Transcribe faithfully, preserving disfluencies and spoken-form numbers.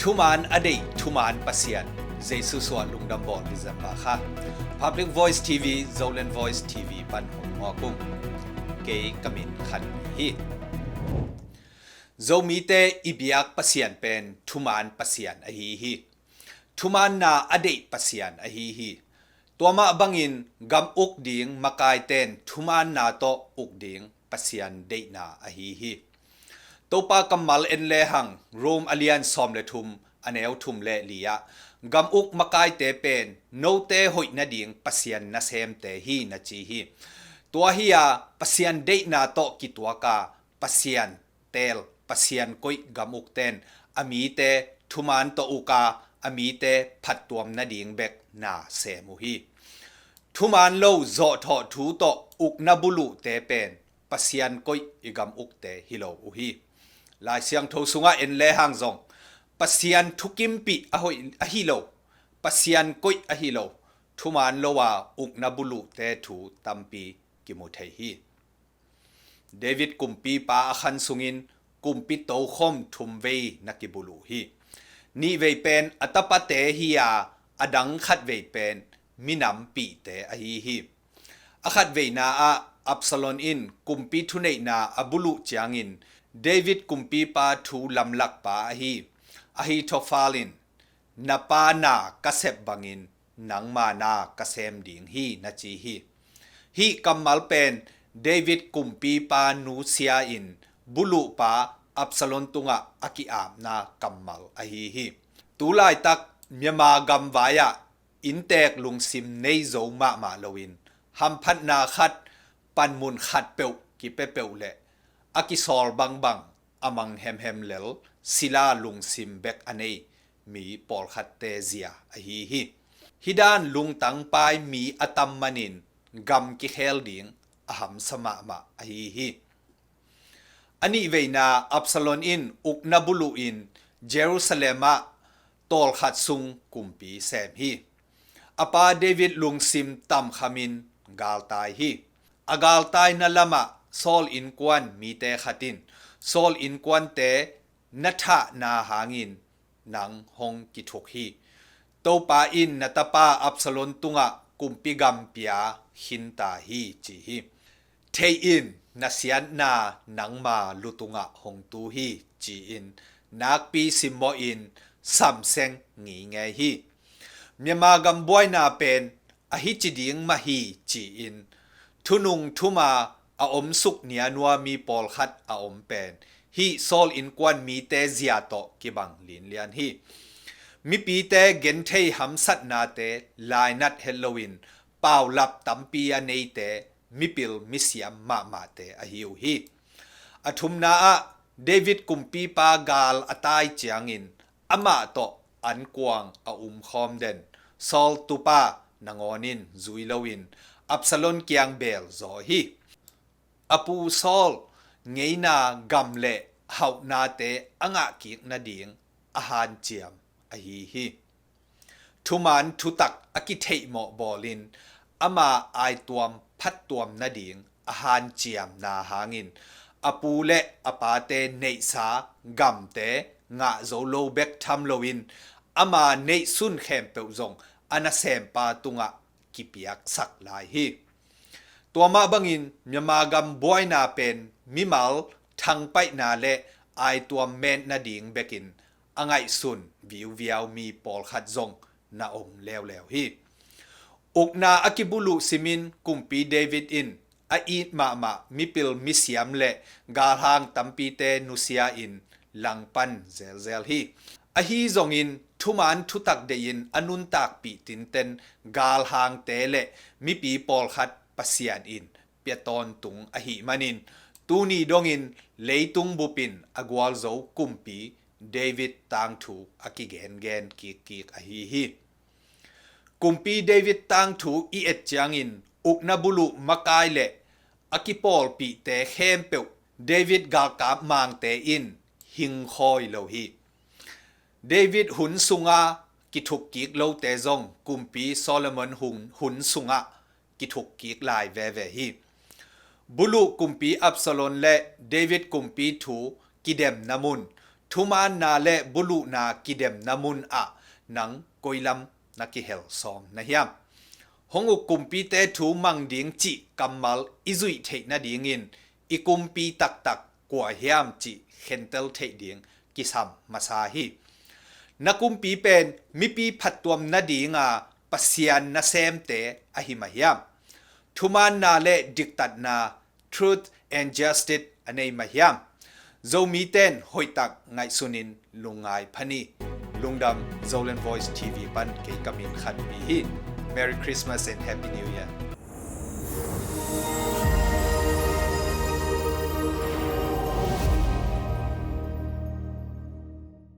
Thuman a deih, thuman Pasian. Jesu suah lungdam bawl December kha. Public Voice T V, Zoland Voice T V pan hong ngawk ung. Kei ka min Khan Pi hi. Zomite i biak Pasian pen thuman Pasian ahi hi. Thumanna a deih Pasian ahi hi. Tua mah bangin gam uk ding makaite in thumanna tawh uk ding Pasian deihna ahi hi. Topa kammal en lehang Rome a lian sawm le thum, a neu thum le li ah, gam uk makaite pen note hoih nading Pasian nasemte hi, na ci hi. Tua hi-a Pasian deihna tawh kituak a, Pasian teel, Pasian koih gam ukte in a mite thuman tawh uk a, a mite phattuam nading bek na sem uh hi. Thuman lo zawhthawh thu tawh ukna buluhte pen Pasian koih i gam ukte hi lo uh hi. Lai Siangtho sungah en lehang zong Pasian thukimpih a hoih ahi lo, Pasian koih ahi lo, thuman lo a ukna buluhte thu tampi kimu thei hi. David kumpipa a khan sungin kumpi tokhom thum vei na kibuluh hi. Nih vei pen a tapate hi-a, a dang khat vei pen minampihte ahi hi. A khat veina ah Absalom in kumpi thuneihna a buluh ciangin David kumpipa thu lamlakpa ahi Ahithophel in, "Na pa na ka sep bangin nangma na ka sem ding hi," na ci hi. Hih kammal pen David kumpipa nusia in buluhpa Absalom tungah a ki-apna kammal ahi hi. Tu laitak Myanmar gamvai ah inntek lungsim nei zo mahmah loin, hamphatna khat, panmun khat peuh kipia peuh le a kisawl bangbang, a mang hemhem lel sila lungsim bek a nei mi pawlkhatte zia ahi hi. Hih dan lungtang pai mi a tam manin gam kikhel ding a hamsa mahmah ahi hi. A nih veina Absalom in ukna buluh in Jerusalem ah tawlkhat sung kumpi sem hi. A pa David lungsim tamkhamin galtai hi. A galtaina lamah Saul innkuan mite khat in, "Saul innkuante na thahna hangin nang hong kithuk hi. Topa in na tapa Absalom tungah kumpi gam pia khinta hi," ci hi. "Theih in, na siatna nangma lu tungah hong tu hi," ci-in nakpi simmawhin samseng ngingei hi. Myanmar gam buaina pen a hi ci ding mah hi ci-in thunung thuma a om suk nianua mi pawlkhat a om pen hih Saul innkuan mite zia tawh kibang linlian hi. Mipite genthei hamsatnate lainat het loin paulap tampi a neite mipil misiam mahmahte ahi uh hi. A thumna ah David kumpipa gal a tai ciangin amah tawh ankuang a umkhawm den Saul tupa nangawn in zui loin Absalom kiang beel zaw hi. A pu Saul ngeina gam le hauhnate a ngahkik nading a hanciam ahi hi. Thuman thutak a kitheihmawh bawlin ama aituam phattuam nading a hanciamna hangin a pu le a pate neihsa gamte ngah zo lo bek tham loin ama neihsun khempeuh zong a nasempa tungah kipiaksak lai hi. Tua mah bangin Myanmar gam buaina pen mimal thangpaihna le aituam met nading bekin a ngaihsun viuviau mi pawlkhat zong na om leuleu hi. Ukna a kibuluh simin kumpi David in a it mahmah mipil misiam le galhang tampite nusia in langpan zelzel hi. Ahi zongin thuman thutak deihin a nuntakpih tinten galhangte le mipi pawlkhat Pasian in pia tawntung ahih manin tuni dongin leitung bupin a gualzo kumpi David tangthu a kigengen kikkik ahi hi. Kumpi David tangthu i et ciangin ukna buluh makai le a kipawlpihte khempeuh David galkap mangte in hingkhawi lo hi. David hun sunga kithukkik lote zong kumpi Solomon hun, hun sungah kithukkik lai veve hi. Buluh kumpi Absalom le David kumpi thu kidemna mun thumaanna le buluhna kidemna mun ah nang koilam na kihel sawm na hiam? Hong uk kumpite thu mang ding cih kammal i zuih theih nadingin i kumpi taktak kua hiam cih khentel theih ding kisam masa hi. Na kumpi pen mipi phattuam nadinga Pasian nasemte ahi mah hiam? Thumaanna le diktatna, truth and justice, a nei mah hiam? Zomite'n hoihtak ngaihsunin lungngai pha ni. Lungdam, Zoland Voice T V pan kei ka min Khan Pi hi. Merry Christmas and Happy New Year.